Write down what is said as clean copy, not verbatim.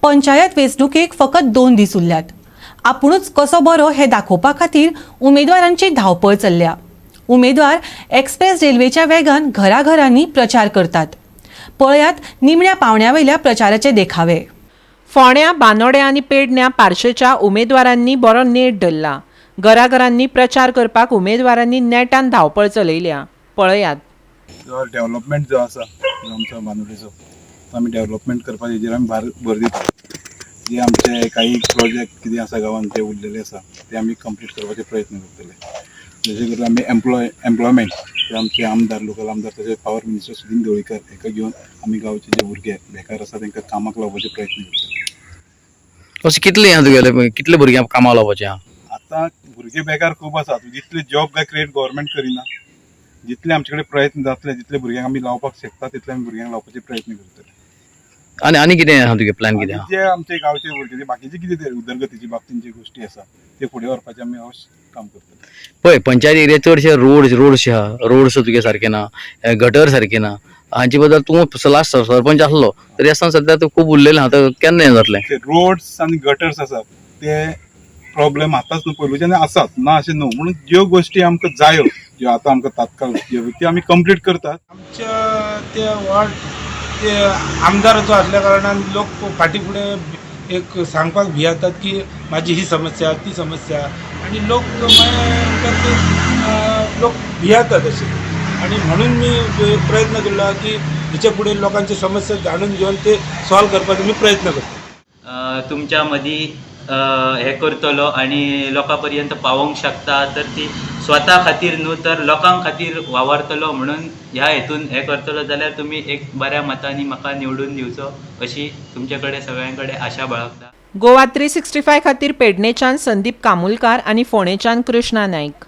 पंचायत वेंचणुकेक फकत 2 दीस उरल्यात. आपुणूच कसो बरो हें दाखोवपा खातीर उमेदवारांची धांवपळ चल्ल्या. उमेदवार एक्सप्रेस रेल्वेच्या वेगान घराघरांनी प्रचार करतात. पळयात निमण्या पावंड्या वयल्या प्रचाराचे देखावे. फोंड्या, बांदोड्या आनी पेडण्यां पार्शेच्या उमेदवारांनी बरो नेट धरला. घराघरांनी प्रचार करपाक उमेदवारांनी नेटान धांवपळ चलयल्या. पळयात. जो डेव्हलपमेंट जो आसा, जो आमचो बांदोडेचो, तो आमी डेव्हलपमेंट करपाक हेजेर आमी भार भर दिता. जे आमचे काही प्रोजेक्ट कितें आसा गांवांत ते उरलेले आसा, ते आमी कंप्लीट करपाचे प्रयत्न करतले. जशें करून आमी एम्प्लॉयमेंट, जे आमचे आमदार, लोकल आमदार तशेंच पावर मिनिस्टर सुदिन ढवळीकर हाका घेवन आमी गांवचे जे भुरगे बेकार आसा तांकां कामाक लावपाचे प्रयत्न करतले. अशें कितले आहा तुगेले, कितले भुरग्यांक कामाक लावपाचें आहा? आतां भुरगे बेकार खूब आसात. जितले जॉब काय क्रिएट गव्हर्मेंट करिना, जितले आमचे कडेन प्रयत्न जातले, जितले भुरग्यांक आमी लावपाक शकता, तितले आमी भुरग्यांक लावपाचे प्रयत्न करतले. आनी आनी कितें आहा तुगे प्लॅन, कितें आनी आहा? जे आमचे गांवचे भुरगे, जे बाकीचे कितें ते उदरगतीचे बाबतींत जे गोश्टी आसा, ते फुडें व्हरपाचें आमी अवश्य काम करतले. पळय, पंचायत एरिया चडशे रोड्स आहा, रोड्स तुगे सारके ना, गटर सारके ना. हांचे बद्दल तूं लास्ट सरपंच आसलो तरी आसतना सद्या तूं खूब उरलेलें आहा, तर केन्ना हें जातलें? ते रोड्स आनी गटर्स आसात ते प्रॉब्लेम आतांच न्हू, पयलूच्यान आसात, ना अशें न्हू. म्हणून ज्यो गोश्टी आमकां जायो, ज्यो आतां आमकां तात्काळ ज्यो, त्यो आमी कंप्लीट करतात. आमच्या ते वॉर्ड ते आमदाराचो आसल्या कारणान लोक फाटी फुडें एक सांगपाक भियेतात की म्हाजी ही समस्या, ती समस्या, आनी लोक मागीर लोक भियेतात अशे. आनी म्हणून मी एक प्रयत्न केलो की हेच्या फुडें लोकांची समस्या जाणून घेवन ते सॉल्व करपाचो मी प्रयत्न करता. तुमच्या मदीं हें करतलो आनी लोकां पर्यंत पावोवंक शकता, तर ती स्वता खातीर न्हू तर लोकां खातीर वावरतलो म्हणून ह्या हेतून हें करतलो जाल्यार तुमी एक बऱ्या मतांनी म्हाका निवडून दिवचो अशी तुमचे कडेन सगळ्यां कडेन आशा बाळगता. गोवा 365 खातीर पेडणेच्यान संदीप कामुलकार आनी फोंडेच्यान कृष्णा नायक.